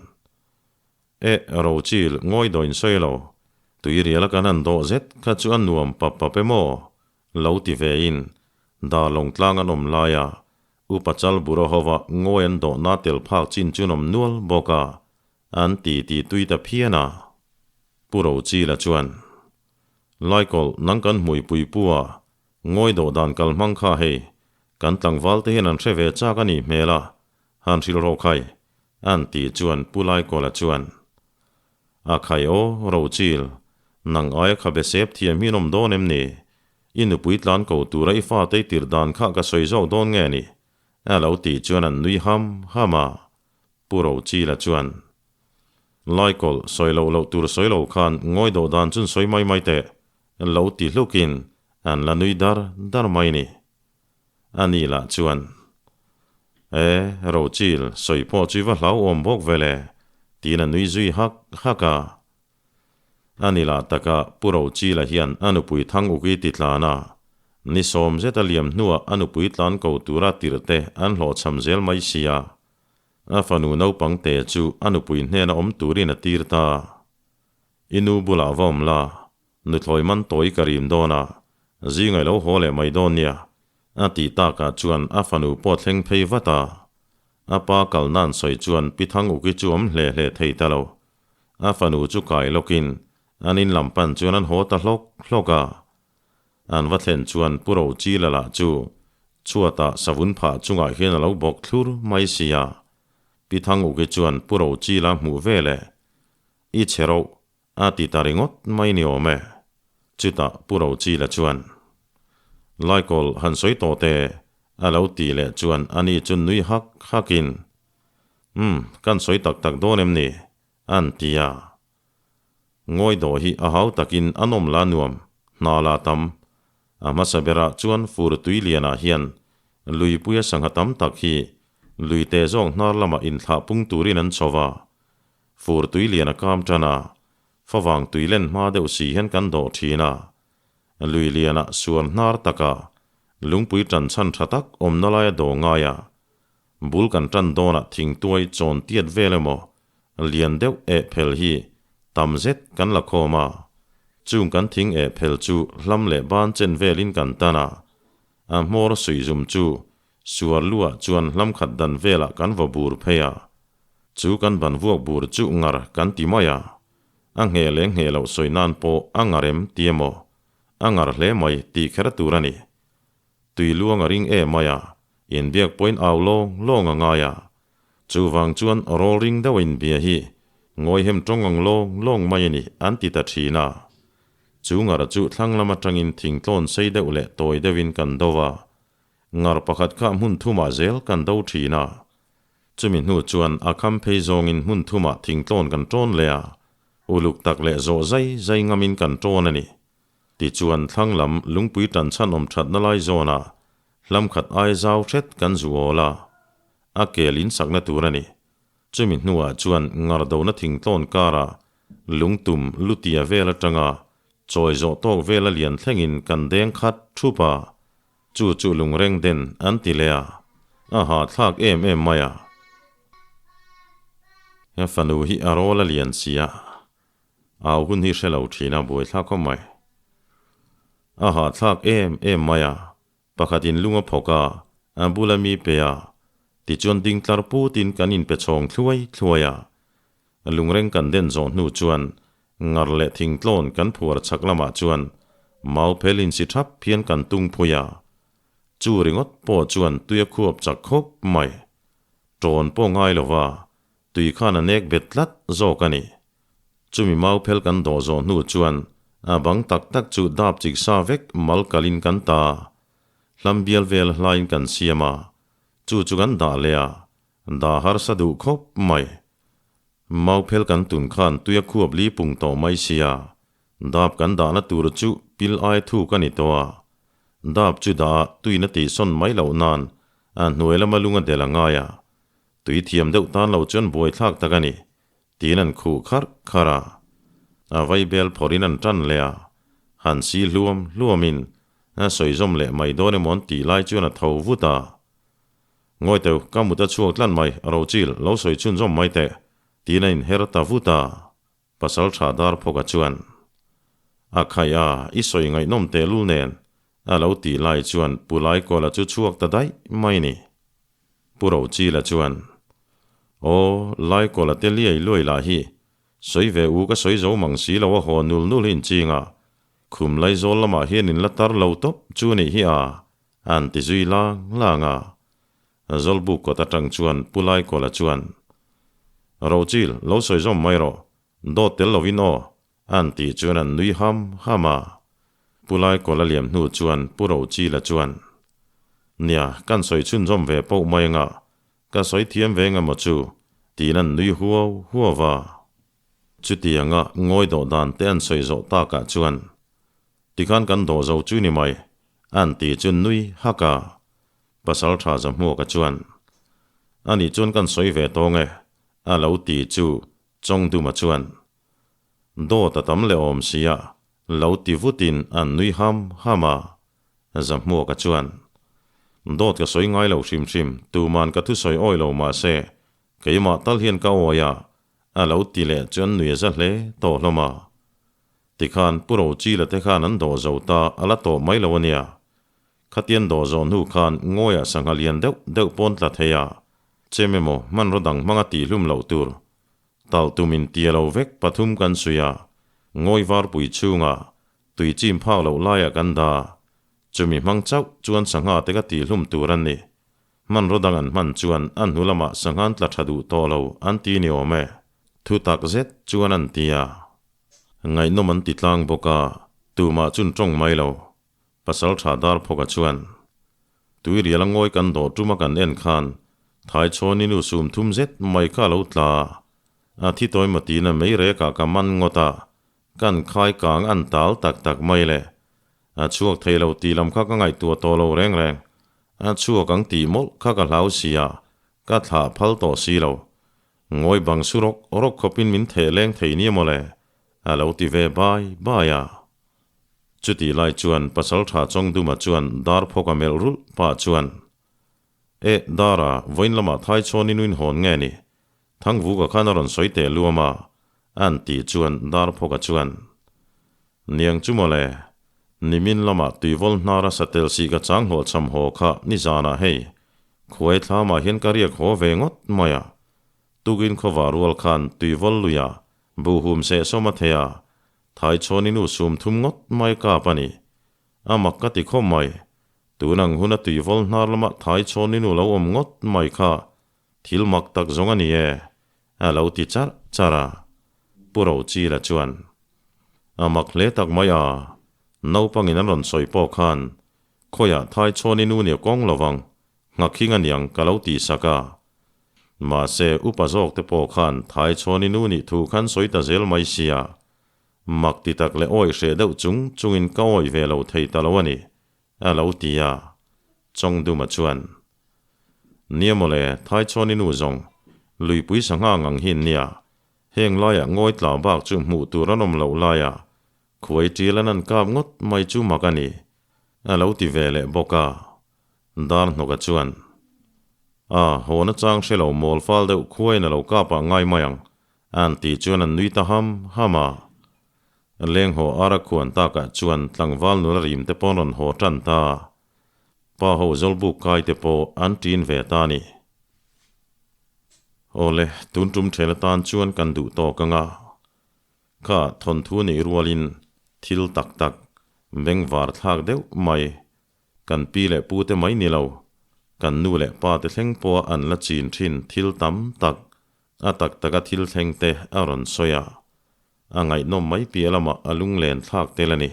E, Rochil, ngawi dawhin sawi lo, tuiriala kan han dawh zet kha chu a nuam pap pap em aw? Lo ti ve in, dar lawng tlang an awm lai a, Upa Chal Bura hova ngawi an dawhna tel phak chin chu an awm nual bawk a, an ti ti tui ta phian a. Pu Rochila chuan, Laikawlh, nang kan hmuipui pu a, ngawi dawh dan kal hmang kha hei, kan tlangval te hian an hre ve chak a nih hmel a, han hrilh rawh khai, an ti chuan Pu Laikawlha chuan, A khai aw, Rochil, nang aia kha be sep thiam hi an awm dawn em ni? I nupui tlan ko tura i fate i tirh dan kha ka sawi zawk dawn nge ni? A lo tih chuan an nui ham ham a. Pu Rochila chuan, Laikawlh, sawi loh loh tur sawi lo khan ngawi dawh dan chun sawi mai mai teh, lo ti hlukin an la nui dar dar mai ni. A ni lah chuan, E, Rochil, sawi pawh chu i va hlauhawm bawk ve le, tiin a nui zui hak hak a. A ni lah taka Pu Rochila hian a nupui thang uk i ti tlan a, ni sawm zet a liam hnuah a nupui tlan ko tura tirh te an hlawhchham zel mai sia. A fanu naupang te chu a nupui hnena awm turin a tir ta. I nu bulah va awm la, Nuthlawi man tawi ka rim dawn a, zingai lo haw leh mai dawn nia, a tih takah chuan a fanu pawh thleng phei vat a. A pa kal nan sawi chuan Pi Thanguki chu awm hle hle thei ta lo. A fanu chu kai lawkin an in lam pan chuan an haw ta hlawk hlawk a. An va thlen chuan Pu Rochila lah chu chhuatah savun phah chungah hian a lo bawk thlur mai si a. Pi Thanguki chuan Pu Rochila hmuh veleh, I chhe roh, A ti ta ringawt mai ni awm e. Chutah Pu Rochila chuan, Laikawlh han sawi tawh teh, a lo ti leh chuan ani chu nui hak hakin, Umm, kan sawi tak tak dawn em ni? a'n ti a. Ngawi dawh hi a hau takin a nawm la nuam, hna la tam. A hmasa berah chuan fur tui lianah hian luipuia sangha tam tak hi luite zawk hnar lamah inthlah pung turin an chho va, Fur tui lian a kam tan a, favang tui len hma deuh si hian kan dawh thin a. Lui lianah suan hnar taka lungpui tan chhan tha tak awmna laia daw ngai a, bul kan tan dawnah thingtuai chawn tiat vel emaw lian deuh eh phel hi tam zet kan la khawm a. Chung kan thing eh phel chu hlam leh ban chen velin kan tan a, a hmawr suihzum chu suar luah chuan hlam khat dan velah kan vaw bur phei a. Chu kan ban vuak bur chu ngar kan ti mai a, a ngheh leh ngheh loh sawi nan pawh a ngar em ti emaw, a ngar hle mai tih kher tur a ni. Tui luang a ring em mai a, inbiak pawhin au lawng lawng a ngai a. Chuvang chuan rawl ring deuh a inbia hi ngawi hem tawng ang lawng lawng mai a ni an ti ta thin a. Chu ngar chu thlang lam atangin thingtlawn sei deuh leh tawi deuhin kan do a, ngar pakhat kha hmun thumah zel kan do thin a. Chumi hnu chuan a kham phei zawngin hmun thumah thingtlawn kan ṭawn leh a. Uluk tak leh zawh zai zai ngamin kan tawn a ni. Tichuan thlang lam lungpui tan chhan awm thatna lai zawnah hlam khat ai zau hret kan zu awl a, a kel in sakna tur a ni. Chumi hnuah chuan ngardona thingtlawn karah lungtum lutia vel atanga chawi zawh tawk vela lian thlengin kan deng khat thup a, chu chu lungreng den an ti leh a, a hahthlak em em mai a. He fanu hi a rawl a lian si a, au hun hi hre lo thin a buaithlak khawp mai. A hahthlak em em mai a, Pakhatin lung a phawk a, a bula mi pe a, tichuan ding tlar putin kan inpe chhawng thluai thluai a. Lungreng kan den zawh hnu chuan ngar leh thingtlawn kan phuar chhak lamah chuan mau phel insi thap hian kan tung phui a. Chu ringawt pawh chuan tui a khuap chak khawp mai. Tawn pawh ngai lova tui khan a nek bet tlat zawk a ni. Chumi mau phel kan dawh zawh hnu chuan a bang tak tak chu dap chik sa vek mal kalin kan ta. Hlam bial vel hlain kan siam a, chu chu kan dah leh a, dah harsa duh khawp mai. Mau phel kan tun khan tuia khuap li pung tawh mai sia, dap kan dahna tur chu pil ai thuk a ni tawh a. Dap chu dah a tuin a tihsawn mai loh nan a hnuai lama lung a del a ngai a, tui thiam deuh tan lo chuan buaithlak tak a ni. Tiin an khuh kharh kharh a, a vaibel phawrhin an tan leh a, han si hluam hluamin a sawi zawm leh mai dawn emaw an tih lai chuan a tho vut a. Ngawi teu, ka mut a chhuak tlan mai, Rochil, lo sawi chhunzawm mai teh, tiin a inher ta vut a, pasal tha dar phawka chuan, A khaih a, i sawi ngaihnawm tehlul nen, a lo tih lai chuan Pu Laikawla chu chhuak ta daih mai ni. Pu Rochila chuan, Aw, Laikawla te liai luai lah hi, sawi ve u ka sawi zo mang si lo a haw nul nul hi inching a, khum Laizawl lamah hian in la tar lo tawp chu nih hi a, an ti zui lang lang a. Zawlbuk kawt atang chuan Pu Laikawla chuan, Rochil, lo sawi zawm mai rawh, dawt tel lovin aw, an tih chuan an nui ham ham a. Pu Laikawla liam hnu chuan Pu Rochila chuan, Nia, kan sawi chhunzawm ve poh mai anga, ka sawi thiam ve engemaw chu, tiin an nui huau huau a. Chutianga ngawi dawh dan te an sawi zawh takah chuan, Tikhan kan dawh zo chu ni mai, an ti chu nui hak a. Pasal tha Zahmuaka chuan, Anih chuan kan sawi ve tawng e, a lo ti chu Chawngduma chuan, Dawt a tam leh awm sia, lo ti vutin an nui ham ham a. Zahmuaka chuan, Dawt ka sawi ngai lo hrim hrim, tuman ka thusawi awi lo mah se, keimah tal hian ka awi a, a lo ti leh chu an nui a za hle tawh hlawm a. Tikhan Pu Rochila te khan an dawh zo ta a la tawh mai lo a nia. Khatian dawh zawh hnu khan ngawiah sangha lian deuh deuh pawn tla thei a, chem emaw hmanraw dang hmanga tihhlum loh tur Tal tumin tia lo vek pathum kan suih a, ngawi varpui chhungah tui chim phak loh laiah kan dah. Chumi hmang chauh chuan sangha te ka tihhlum tur an ni. Hmanraw dang an hman chuan a hnu lamah sangha an tla tha duh tawh lo an ti ni awm e. Thu tak zet chuan an ti a. Ngaihnawm an ti tlang bawk a, tumah chun tawng mai lo. Pasal tha dar phawka chuan, Tuirial a ngawi kan dawh tuma kan en khan Thaichhawni nu sum thum zet mai kha a lo tla a, a thi tawi maw tiin a mei rekah ka man ngawt a, kan khai kang an tal tak tak mai le. A chhuak thei lo tih lam kha ka ngaihtuah tawh lo reng reng. A chhuak ang tih mawlh kha ka hlau si a, ka thlah phal tawh si lo. Ngawi bang su rawk rawk khawpin min theh leng thei nia maw le, a lo ti ve bai bai a. Chutih lai chuan Pasaltha Chawngduma chuan dar phawk a melh rulh pah chuan, Eh, Dara, vawiin lamah thai chhawn i nuin hawn nge ni? Thangvuka khan a rawn sawi teh luam a, an tih chuan dar phawka chuan, Niang chu mawle, nimin lamah tuivawl hnara satel sih ka chang hlawh cham haw kha nizanah hei, khuai thlamah hian ka riak haw ve ngawt mai a. Tukin khawva rual khan tuivawl luiah buhhum sehsawm a thei a, Thai chhawn i nu sum thum ngawt mai kap a ni. A mak ka ti khawp mai. Tun ang huna tuivawl hnar lama thai chhawn i nu lo awm ngawt mai kha thil mak tak zawng a ni e, a lo ti charh charh a. Pu Rochila chuan, A mak hle tak mai a, naupangin an rawn sawi pawh khan khawiah thai chhawn i nu nia kawng lovang, nghakhing a niang ka lo tihsak a. Mahse, upa zawk te pawh khan Thaichhawni nu nih thu khan sawi ta zel mai sia. Mak ti tak leh awih hreh deuh chung chungin ka awih ve lo thei ta lo a ni, a lo ti a. Chawngduma chuan, Nia mawle, Thaichhawni nu zawng, luipui sangha ngang hi nia, heng laiah ngawi tla bak chu hmuh tur an awm loh laia khuai ṭil an an kap ngawt mai chu mak a ni, a lo ti ve leh bawk a. Dar hnawka chuan, A, haw nachang hre lo mawl fal deuh khuaiin a lo kap ah ngai mai ang, an tih chuan an nui ta ham ham a. Leng haw ara khuan takah chuan tlangval nula rim te paw'n rawn haw tan ta. Pa ho zawlbuk kai te pawh an ṭin ve ta a ni. Awle, tun tum ṭhel atan chuan kan duh tawk ang a. Kha thawnthu neih rualin thil tak tak bengvar thlak deuh mai Kan pi leh pu te mai ni lo, kan nu leh pa te thleng pawha an la chin thin thil tam tak, a tak taka thil thleng te a rawn sawi a, a ngaihnawm mai piah lamah a lunglen thlak tel a ni.